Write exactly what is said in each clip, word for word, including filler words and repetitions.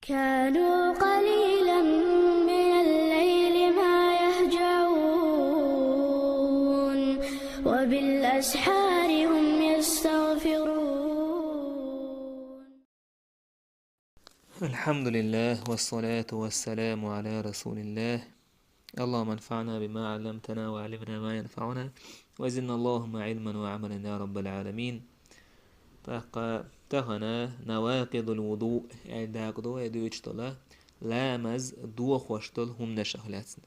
كانوا قليلا من الليل ما يهجعون، وبالأسحار هم يستغفرون. الحمد لله، والصلاة والسلام على رسول الله. اللهم انفعنا بما علمتنا وعلمنا ما ينفعنا وزدنا اللهم علما وعملا يا رب العالمين. ТӀаккха тахана نواقض الوضوء аьлла дакъа ду, э, дуьйцуш долу ламаз дохош долу хӀуманашах лаьцна.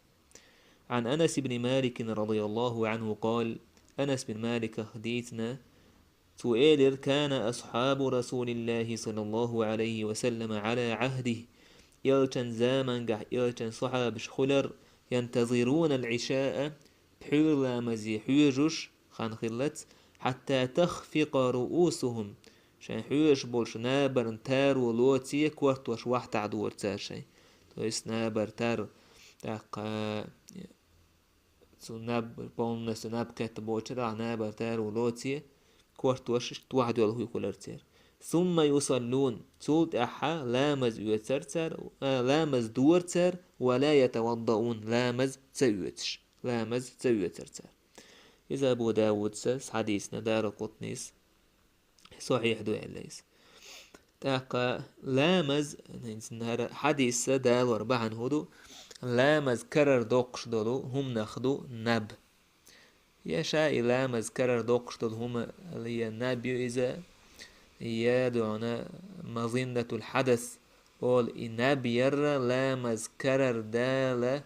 عن أنس بن مالك رضي الله عنه قال: Анас бин Маликах дийцина, цо элира: كان أصحاب رسول الله صلى الله عليه وسلم على عهده, элчан замангахь элчан сахьабаш хуьлура, ينتظرون العشاء, пхьуьйра ламазе хьоьжуш хан хиллалц, حتى تخفق رؤوسهم, шайн хьоьжуш болчу набарна таро лоце кортош вахтахь дора цара шайн. То есть набар тар, тӀаккха цу наб, полностью наб кхетта боцурахь набар таро лоце, кортош иштта вахьдоьлхуьйхуьлура церан. ثم يصلون, цул тӀаьхьа ламаз оьцура цара, а, ламаз дора цара, ولا يتوضؤون, ламаз ца оьцуш, ламаз ца оьцура цара. Иза Абу Дауда схьадийцина, Даракъутнис сахьихь ду аьлла иза. ТӀаккха ламаз, хӀара хьадис далор бахьана хӀун ду, ламаз карара доккхуш долу хӀуманах ду наб. Я ша и ламаз карара доккхуш долу хӀума я наб ю иза, я дуьхьал مظنة الحدث олу и наб яра ламаз карара дала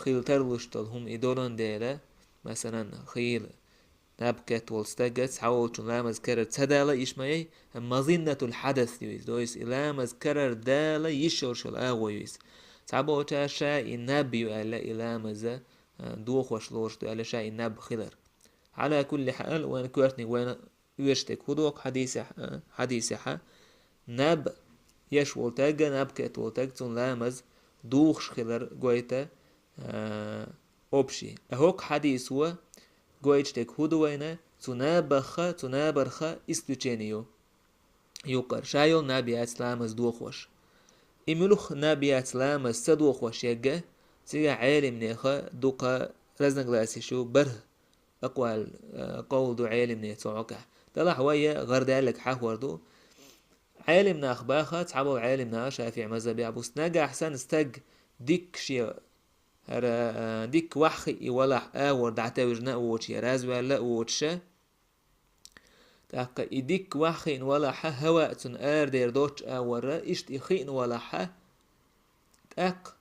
хила тарлуш долу хӀума и долун дела, масалан, хийла наб кхетта волу стага цхьаволчун ламаз карара ца дала йиш ма яй, مظنة الحدث ю иза. То есть и ламаз карара дала йиш йолуш йолу агӀо ю иза. Цхьаболчара ша и наб ю аьлла, и ламаза, а, дохош лоруш ду аьлла, ша и наб хилар. على كل حال, вайн коьртаниг вайна оьшуш дерг хӀун ду хӀокху хьадисехь-, а, хьадисехьа? Наб еш волу таг, наб кхетта волу таг, цунна ламаз духуш хилар гойту, а, общий. А хӀокху хьадисо гойтуш дерг хӀун ду вайна? Цу набаха, цу набарха исключение ю. Юккъара ша йолу наб яц ламаз дохош. И муьлха наб яц ламаз ца дохош ерг, цигахь Ӏелимнеха дукха разногласиш ю, бархӀ акъвал, а, къовл ду Ӏелимнех цу хьокъехь. Делахь вай гӀардаьлларг хьахор ду. Ӏелимнах баха, цхьаболу Ӏелимнаха, ШафиӀ мазхӀабехь буьйцу, нагахь санна стаг дикка шен, хӀара, а, дикка ваха хиъна валахь, агӀор дӀатевжина а воцуш, я разваьлла а воцуш, тӀаккха и дикка ваха хиъна валахь, хӀаваъ цунна арадер доцчу агӀора, иштта и хиъна валахь, тӀаккха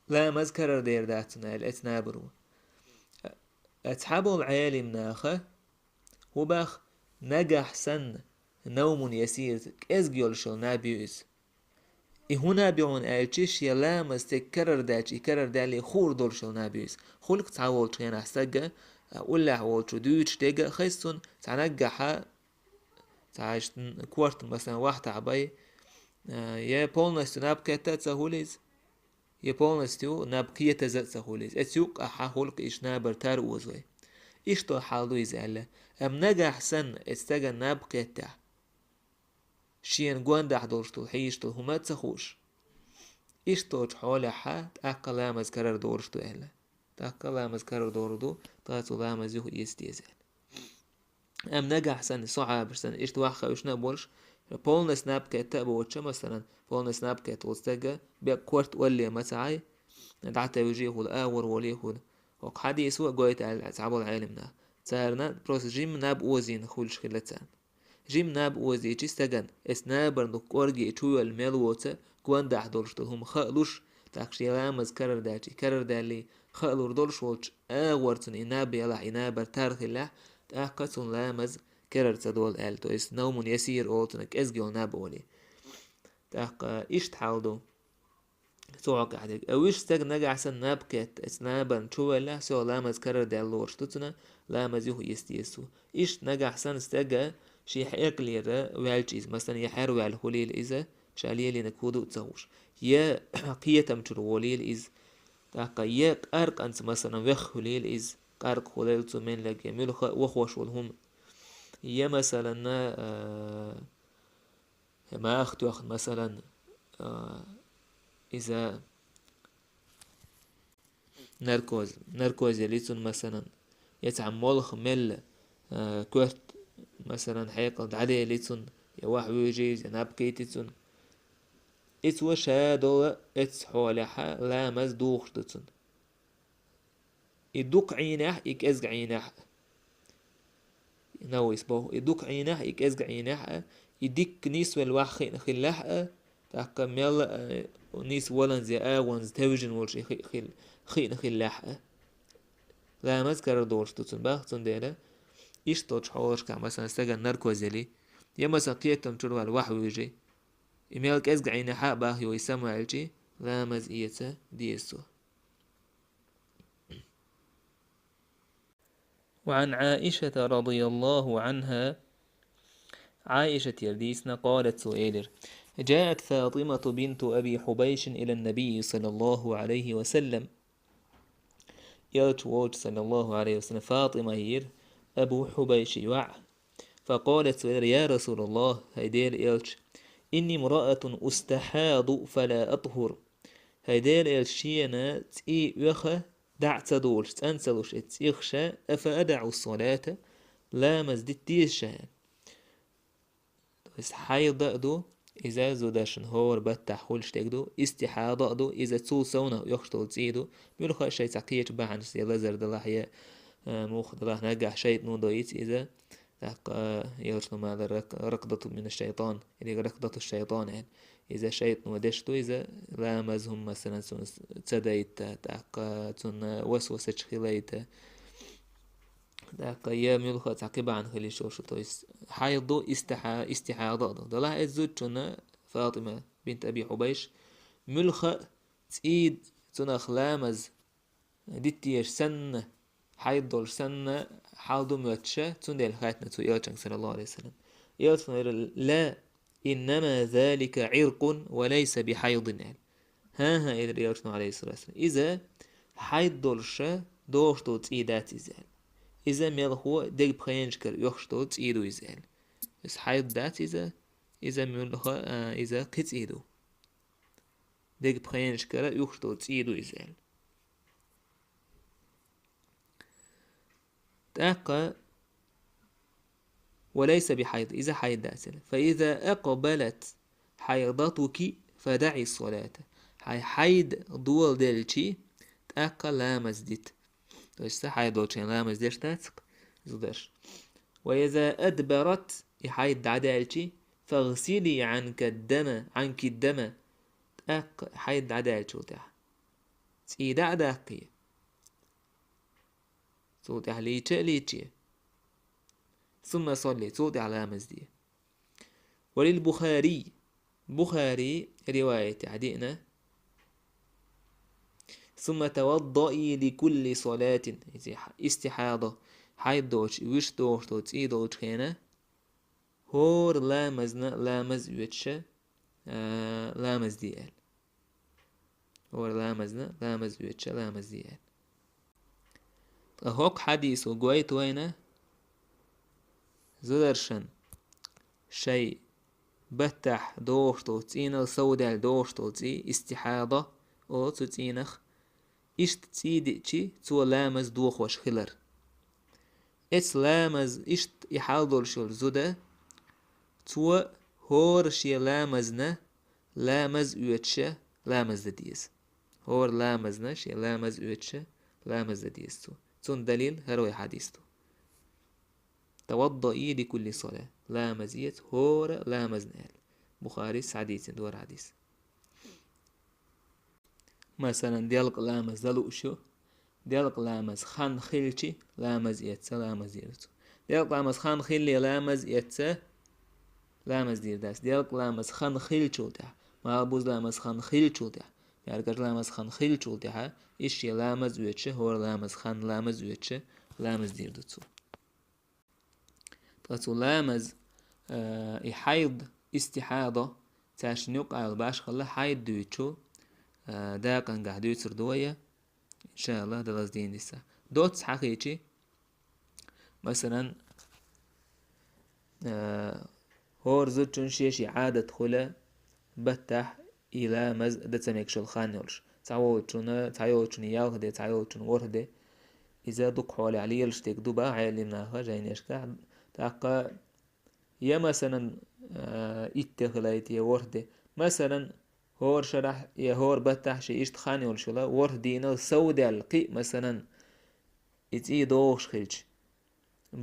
ламаз карара дер дац цунна аьлла, эцу набаро. А цхьаболу Ӏелимнаха хӀун баха, нагахь санна, نوم يسير, кӀезиг йолуш йолу наб ю иза. И хӀун наб ю хьуна аьлча, шен ламаз стеган карара даьлча, и карара даьлла хуур долуш йолу наб ю иза. Хуьлу-кх цхьаволчу хенахь стага, а, уллехь волчо дуьйцуш дерг а хеза цунна, цхьа наггахьа, цхьа иштта корта, масалан, вахтахь бай, а, я полностью наб кхетта а ца хуьлу иза, я полностью наб кхетаза а ца хуьлу иза. Эцу юккъахьа хуьлу-кх иштта набар тар оза вай. Иштта хьал ду иза аьлла. Амма нагахь санна, эцу стагана наб кхеттехь, шена гондахь долуш долу, хьийзаш долу хӀума а ца хууш, иштта долчу хьолехьа, тӀаккха ламаз карара долуш ду аьлла. ТӀаккха ламаз карара долур ду, тӀаккха цо ламаз юха эца деза аьлла. Амма нагахь санна, сахьабаш санна, иштта ваха хиъна а болуш, полностью наб кхетта а боцуш, масалан, полностью наб кхетта волу стага, беккъа корта олле ма ца Ӏай, дӀатевжий хуьлу, агӀор волий хуьлу. ХӀокху хьадисо а гойту аьлла цхьаболу Ӏелимнаха. Царна просто жимма наб озийна хуьлуш хилла царна. Жимма наб озийча стагана, эцу набарна дукха кӀорге чувелла мел воцу, гондахь долуш долу хӀума хаалуш, тӀаккха шен ламаз карара даьлча, и карара даьллий хаалур долуш волчу агӀор цунна и наб ялахь, и набар тар хиллехь, тӀаккха цунна ламаз карара ца долу аьлла, то есть نوم يسير олу цунах, кӀезиг йолу наб олий. ТӀаккха иштта хьал ду. Цу хьокъехь дерг. А вуьшта стаг нагахь санна наб кхетта, эцу набарна чувеллехь, всё, ламаз карара даьлла лоруш ду цунна, ламаз юха эца деза цо. Иштта нагахь санна стага шен хьекъалера ваьлча иза, масалан, я хьерваьлла хуьлийла иза, ша лелийнарг хӀун ду а ца хууш, я кхетам чуьра волийла иза, тӀаккха я къаркъанца, масалан, вехха хуьлийла иза, къаркъа хуьлийла цо, меллиг я муьлха а вахош волу хӀума, я, масалан, а, маха тоьхна, масалан, а, иза наркоз, наркоз яли цун, масалан, я цхьа молха мелла, а, коьрта, масалан, хьекъал дӀадели цун, я вахь вуьжи, я наб кхийти цун. Ицо ша дола эццу хьолехьа ламаз духуш ду цун. И дукха Ӏийнехь, и кӀезга Ӏийнехь. Нававис боху, и дукха Ӏийнехь, и кӀезга Ӏийнехь а, и дикка нийсвелла вахь хиъна хиллехь а, тӀаккха мелла а, нийсваланза, агӀонза тевжина волуш и хи-, хил-, хиъна хиллехь а. Ламаз карара долуш ду цун бах, цундела иштта долчу хьолашкахь, масалан, стагана наркоз яли, я, масалан, кхетам чуьра ваьлла вахь вуьжи, и мел кӀезга Ӏийнехь а бах, йо, и самаваьлчи, ламаз эца деза цо. وعن عائشة رضي الله عنها، Ӏаишатера дийцина, قالت، цо элира: جاءت فاطمة بنت أبي حبيش إلى النبي صلى الله عليه وسلم. Элча волчу, саллаллаху алейхи ва саллям, ФатӀима йира, Абу Хьубайши йоӀ. فقالت، цо элира: يا رسول الله، хӀай Делан Элча, إني امرأة أستحاض فلا أطهر. ХӀай Делан Элча, шена цӀий оьху дӀа а ца долуш, цӀан ца луш, и цӀийх ша, أفأدع الصلاة، ламаз дита деза ша? То есть хьайд а ду, иза зударшна хӀора баттахь хуьлуш дерг ду, истихьада а ду, иза цул совнах оьхуш долу цӀий ду, муьлхха а шайн цхьа кхечу бахьанашца, я лазар далахь, я, а, муха далахь, наггахь шайтӀано доуьйту иза, тӀаккха, а, Элчано ма аллара, рак-, ракдату мина шайтан, или ракдату шайтан аьлла. Иза шайтӀано деш ду, иза ламаз хӀума, масалан, цунна ца дайта, тӀаккха цунна васвасачу хилайта. ТӀаккха я муьлхха а цхьа кхин бахьана хила йиш йолуш ду, то есть хьайд ду, истиха-, истихьада а ду. Делахь иза зудчунна, ФатӀима бинт Аби Хьубайш, муьлхха а цӀий цунах ламаз дита дезаш санна, хьайд долуш санна, хьал ду моьттуш, цундела хаьттина цо Элчанга, саллаллаху алейхи ва саллям. Элчано элира: لا، إنما ذلك عرق وليس بحيض, аьлла. ХӀан-хӀа, элира Элчано, алейхиссалату вассалам, иза хьайд долуш догӀуш долу цӀий дац иза, аьлла. Иза мелхо деган пхенашкара оьхуш долу цӀий ду иза, аьлла. Иза хьайд дац иза, иза муьлхха, а, иза кхин цӀий ду. Деган пхенашкара оьхуш долу цӀий ду иза, аьлла. ТӀаккха: وليس بحيض, иза хьайд дац, аьлла. فإذا أقبلت حيضتك فدعي الصلاة. Хьайн хьайд доладелчи, тӀаккха ламаз дита. То есть сан хьайд долчу хенахь ламаз деш дац-кх зударша. وإذا أدبرت, и хьайд дӀадаьлчи, فاغسلي عنك الدم، عنك الدم. ТӀаккха хьайд дӀадаьллачул тӀаьхьа цӀий дӀа а даккхий, цул тӀаьхьа лийча а лийчий. ثم صلي, цул тӀаьхьа ламаз де. وللبخاري, Бухари риваятехь диъна: ثم توضئي لكل صلاة. Иза истихьада, хьайд долчу, вуьш догӀуш долу цӀий долчу хенахь, хӀора ламазна ламаз оьцуша, а, ламаз де аьлла. ХӀора ламазна ламаз оьцуша ламаз де аьлла. Ткъа хӀокху хьадисо гойту вайна, зударшна шайн баттахь догӀуш долу цӀийнал совдаьлла догӀуш долу цӀий, истихьада олу цу цӀийнах, иштта цӀий диъчи, цо ламаз дохош хилар. Эцу ламаз иштта и хьал долуш йолу зуда, цо хӀора шен ламазна ламаз оьцуша ламаз дан деза. ХӀора ламазна шен ламаз оьцуша ламаз дан деза цо. Цунна далил хӀара вай хьадис ду. توضئي لكل صلاة. Ламаз эца хӀора ламазна аьлла. Бухарис схьадийцина ду хӀара хьадис. Масалан, делкъа ламаз дан лууш ю. Делкъа ламаз хан хилчи, ламаз эцца, ламаз дийр ду цо. Делкъа ламаз хан хилли, ламаз эцца, ламаз дийр дац. Делкъа ламаз хан хилчул тӀаьхьа, малхбуза ламаз хан хилчул тӀаьхьа, мяркӀаж ламаз хан хилчул тӀаьхьа, иштта шен ламаз оьцуша, хӀора ламаз хан ламаз оьцуша, ламаз дийр ду цо. Ткъа цу ламаз, а, и хьайд, истихьада, цаьршинна юкъа ала башхалла хьайд дуьйцу, а, дакъангахь дуьйцур ду вай, иншааллах, далаза дийна диса. Доцца хьахийчи, масалан, а, хӀора зудчун шен-шен Ӏадат хуьлу, баттахь и ламаз дан ца мегаш йола хан йолуш. Цхьаволчунна, цхьайолчунна ялх де, цхьайолчунна ворхӀ де. Иза дукха хьолехь лелаш дерг ду боху Ӏелам наха жайнашкахь. ТӀаккха я, масалан, а, итт де хилийта, я ворхӀ де. Масалан, хӀора шарахь я хӀора баттахь шен иштта хан йолуш йола, ворхӀ дийнал сов даьлла кхин а, масалан, и цӀий догӀуш хилча,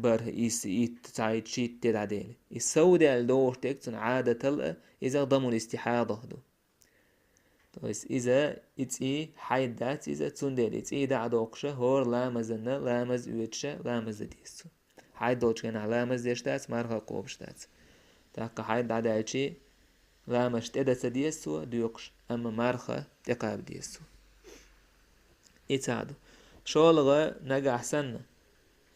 бархӀ, исс, итт, цхьайтта, шийтта де дӀадели. И сов даьлла догӀуш дерг цунна Ӏадатал а, иза дамул истихьада ду. То есть иза и цӀий хьайд дац иза, цундела и цӀий дӀа а доккхуша, хӀора ламазанна ламаз оьцуша ламаз дан деза цо. Хьайд долчу хенахь ламаз деш дац, марха а кхобуш дац. ТӀаккха хьайд дӀадаьлчий, ламазаш тӀе дан ца деза цо, доькхуш, амма марха тӀекхаба деза цо. И цхьаъ ду. ШолгӀа нагахь санна,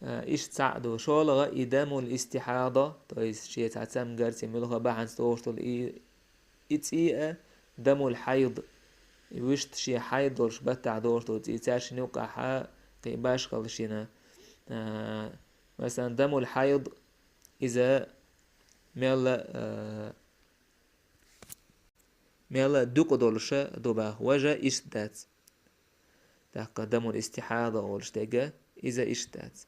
а, иштта цхьаъ ду. ШолгӀа и дамул истихьада, то есть шен цхьа цамгарца муьлха бахьанца догӀуш долу и, и цӀий а дамул хьайд, и вуьшта шен хьайд долуш баттахь догӀуш долу цӀий, цаьршинна юккъахьа кхин башхалла шина, а, масалан, дамул хьайд, иза мелла, а, мелла дукха долуша ду боху, важа иштта дац. ТӀаккха дамул истихьада олуш дерг а, иза иштта дац.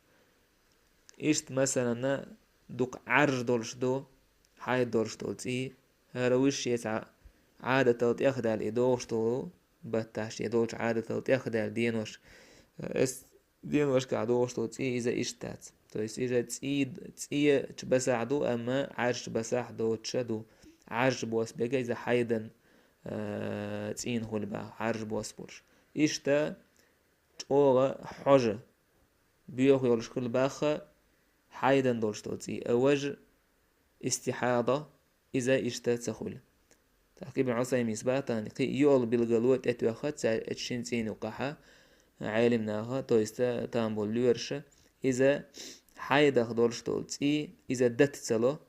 Иштта, масалан, дукха Ӏаьржа долуш ду, хьайд долуш долу цӀий, хӀара вуьш шен цхьа Ӏадатал тӀехдаьлла и догӀуш долу баттахь, шен долчу Ӏадатал тӀехдаьлла денош, эс деношкахь догӀуш долу цӀий иза иштта дац. То есть иза цӀий, цӀий чу басахь ду, амма Ӏаьржа чу басахь доцуша ду. Ӏаьржа бос берг а иза хьайдан, а, цӀийна хуьлу боху, Ӏаьржа бос болуш. Иштта чӀогӀа хьожа, боьха йолуш хуьлу боху хьайдан долуш долу цӀий. А важа истихьада, иза иштта ца хуьлу. ТӀаккха Ибн Ӏусайминс боху, кхин а юкъал билгало тӀетоьхна цара оцу шина цӀийн юккъахьа Ӏелам наха, то есть, а, там болу лоьраша, иза хьайдах долуш долу цӀий, иза дата ца ло,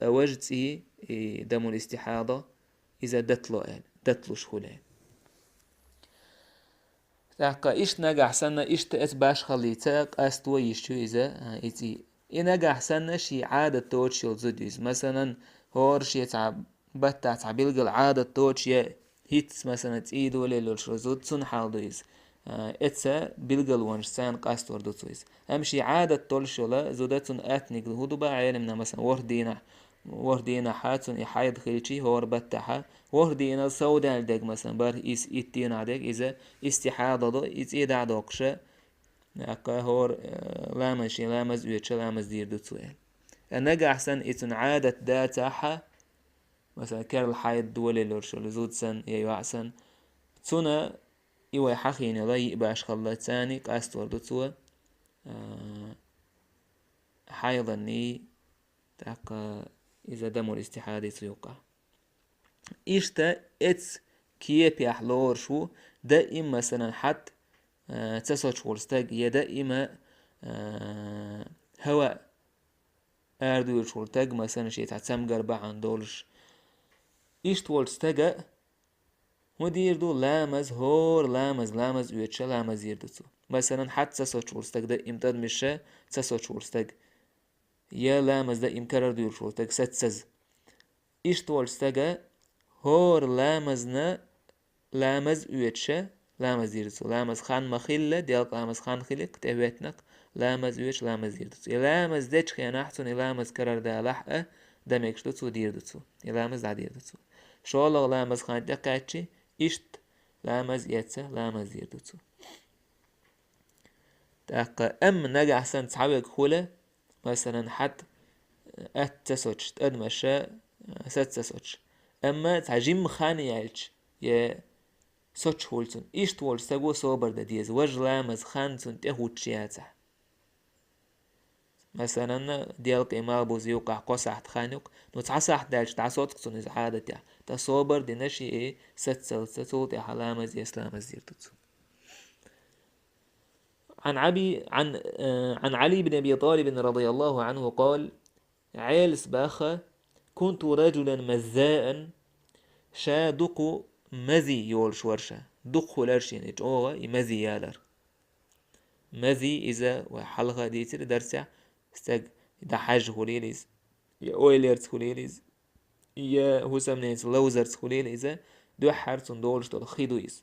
а важа цӀий, и дамул истихьада, иза дата ло аьлла, дата луш хуьлу аьлла. ТӀаккха иштта нагахь санна, иштта эца башхаллица къасто йиш ю иза, а, и цӀий. И нагахь санна, шен Ӏадат доцуш йолу зуда ю иза. Масалан, хӀора шен цхьа баттахь цхьа билггала Ӏадат доцуш я хӀинцца, масалан, цӀий долийла йолуш йолу зуда, цунна хьал ду иза. А, эца билгалонаш царна къастор ду цо иза. Амма шен Ӏадат долуш йолу зуда, цунна аттаниг хӀун ду боху Ӏелам наха, масалан, ворхӀ дийнахь, ворхӀ дийнахьа цунна и хьайд хилчий, хӀора баттахьа, ворхӀ дийнал сов даьлла дерг, масалан, бархӀ, исс, итт дийнахь дерг, иза истихьада ду, и цӀий дӀа а доккхуша, тӀаккха хӀора, э, ламаз, шен ламаз оьцуша ламаз дийр ду цо аьлла. Ткъа нагахь санна и цунна Ӏадат дацахьа, масалан, керла хьайд долийла йолуш йолу зуда санна, я йоӀ санна, цунна и вай хьахийна йолу йиъ башхалла царний къастор ду цо, а, хьайданний, тӀаккха иза дамул истихьади цу юккъахь. Иштта эца кепехь лоруш ву даим, масалан, хьатта, а, ца сочуш волу стаг, я даима, а, хӀаваъ арадуьйлуш волу стаг, масалан, шен цхьа цамгар бахьана долуш. Иштта волчу стага хӀун дийр ду? Ламаз, хӀора ламаз, ламаз оьцуша ламаз дийр ду цо. Масалан, хьатта ца сочуш волу стаг, даим тӀадамаша ца сочуш волу стаг, я ламаз даим карара дуьйлуш волу стаг, саццаза. Иштта волчу стага хӀора ламазна ламаз оьцуша ламаз дийр ду цо. Ламаз хан ма-хилла, делкъа ламаз хан хилийта, тӀехӀоьттинарг, ламаз оьцуша ламаз дийр ду цо. И ламаз дечу хенахь цунна и ламаз карара далахь а, дан мегаш ду цо, дийр ду цо. И ламаз дӀадийр ду цо. ШолгӀа ламаз хан тӀекхаьччи, иштта ламаз эца, ламаз дийр ду цо. ТӀаккха амма нагахь санна цхьа верг хуьлу, масалан, хьатта атта ца сочуш, тӀадамаша саца ца сочуш. Амма цхьа жимма хан яьлча, я сочуш хуьлу цунна, иштта волчу стага собар дан деза, важа ламаз хан цунна тӀехӀуттуш яцахь. Масалан, делкъе малх буза юккъахь кхо сахьт хан ю-кх, ну, цхьа сахьт даьлча дӀасоцу-кх цунна иза Ӏадатехь. Ткъа собар дина шен и саццалца, цул тӀаьхьа ламаз эца, ламаз дийр ду цо. عن أبي، عن، آه، عن علي بن أبي طالب رضي الله عنه قال: Ӏелас боху: كنت رجلا مزاء, ша дукха мази йолуш вара ша. Дукха хуьлура шена и чӀогӀа, и мази ялар. Мази иза вай хьалха дийцира дарсехь, стаг дӀахьаьжжа хуьлийла иза, я ойлаца хуьлийла иза. я хӀусамненца ловзарца хуьлийла иза, дуьххьара цунна долуш долу хи ду иза.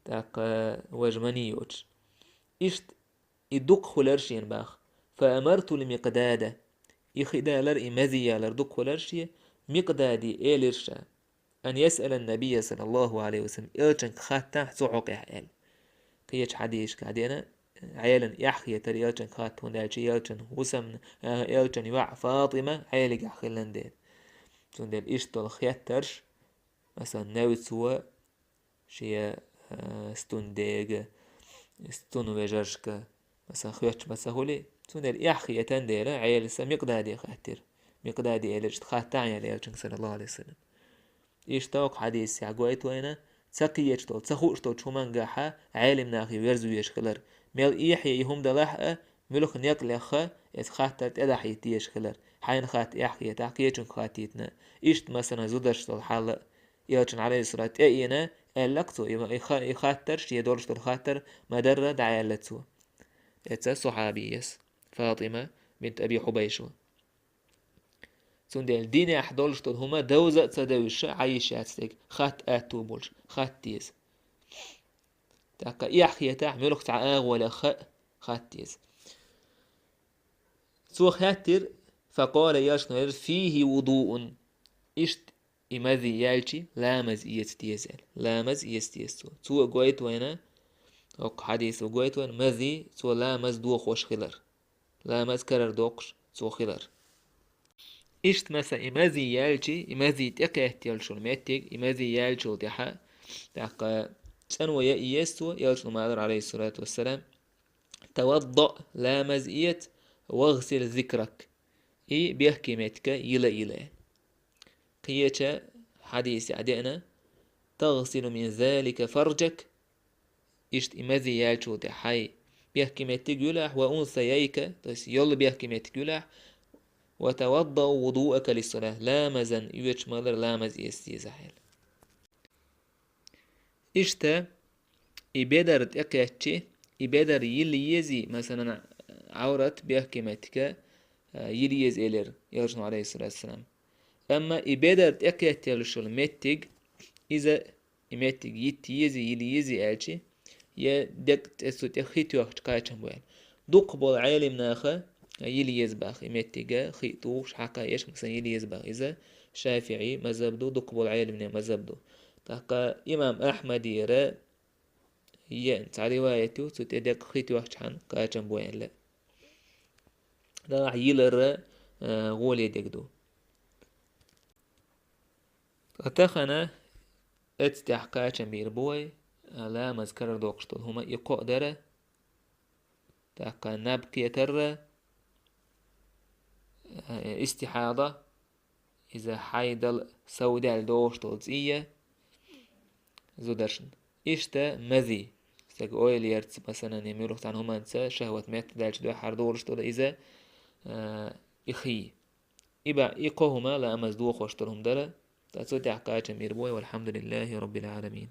ТӀаккха важа маний йоцуш. Иштта и дукха хуьлура шена боху. فأمرت المقداد. И хи далар, и мази ялар дукха хуьлура шен, Микъдаде элира ша: أن يسأل النبي صلى الله عليه وسلم, элчанга хаттахь цу хьокъехь аьлла. Кхечу хьадисашкахь деана, Ӏелина эхь хетара элчанга хатта, хӀунда аьлча элчан хӀусамна, а, элчан йоӀ Фатима Ӏелигахь хилла дела. Цундела иштта долу хеттарш, масалан, невцо шен, а, стун дега, стун вежаршка, масалан, хоьттуш ма ца хуьлий. Цундела эхь хетан дела, Ӏелас Микъдаде хаьттира. Микъдаде элира, иштта хаттахь аьлла элчанга, саллаллаху Ӏалайхи ва саллам. Иштта оцу хьадисехь гойту вайна, ца кхеташ долу, ца хууш долчу хӀумангахьа Ӏелим нахе верза везаш хилар. Мел эхь ян и хӀума далахь а, муьлхха некъ лехха, иза хаттар тӀедахьийта дезаш хилар. Хьайна хатта эхь хетахь, кхечуьнга хаттийтина. Иштта, масалан, зударшца долу хьал а, элчан, Ӏалайхиссалату, тӀеэна, аьлла-кх цо, и, и ха-, и хаттар, шен долуш долу хаттар ма-дарра дӀааьлла цо. Эца сахьабияс, Фатима бинт Аби Хьубайш ву. Цундела динехь долуш долу хӀума довза а ца девзаш, Ӏайшаца дерг хатта аьтту болуш, хатта деза. ТӀаккха эхь хетахь, муьлхха цхьа агӀо лехха а хатта деза. Цо хаьттира, факъала, элчано элира: «Фихи вудуун». Иштта и мази яьлчи, ламаз эца деза аьлла. Ламаз эца деза цо. Цо гойту вайна, хӀокху хьадисо гойту вайна, мази цо ламаз дохош хилар. Ламаз карар доккхуш цо хилар. Иштта, масалан, и мази яьлчи, и мази тӀекхеттеллачул меттиг, и мази яьлчул тӀаьхьа, тӀаккха цӀанво ян еза цо, элчано ма аллара, Ӏалайхиссалату вассалам: «Тавадда», ламаз эца, «вагъсил зикрак», и бехке меттиг йила а йила. Кхечу хьадисехь деана: «Тагъсилу мин залика фарджак», иштта и мази яьлчул тӀаьхьа хьайн бехке меттиг юлахь, «ва унсаяйка», то есть йолу бехке меттиг юлахь, «ва таваддау вудууака лиссалат», ламазан оьцуш ма-дарра ламаз эца деза хьайна. Иштта и бедар тӀекхетчи, и бедар йила езий, масалан, Ӏаврат бехке меттига, а, йила еза элира элчано, Ӏалайхиссалату вассалам. Амма и бедар тӀекхеттеллачул меттиг, иза и меттиг йитта езий, йила езий аьлчи, я декъа тӀе цу тӀе хи тоьхча кхачам бу аьлла. Дукха болу Ӏелим наха йила еза баха и меттига, хи тухуш хьакха еш, масалан, йила еза баха. Иза ШафиӀи мазхаб ду, дукха болу Ӏелимне мазхаб ду. ТӀаккха имам Ахьмадера еана цхьа риваят ю, цу тӀе декъа хи тоьхча хьан кхачам бу аьлла. Делахь йилара, а, гӀоле дерг ду. Ткъа тахана эццехь кхачам бийр бу вай, а, ламаз карар доккхуш долу хӀума и кхоъ дара, тӀаккха наб кхетарра, а, истихьада, иза хьайдал сов даьлла догӀуш долу цӀий я зударшна. Иштта мази, стага ойла ярца, масалан, я муьлхха цхьана хӀуманца шахӀват меттадаьлча дуьххьара долуш долу иза, а, и хий. И ба, и кхо хӀума ламаз дохош долу хӀума дара, ткъа цу тӀехь кхачам бийр бу вай, валхьамдулиллахи роббил Ӏаламин.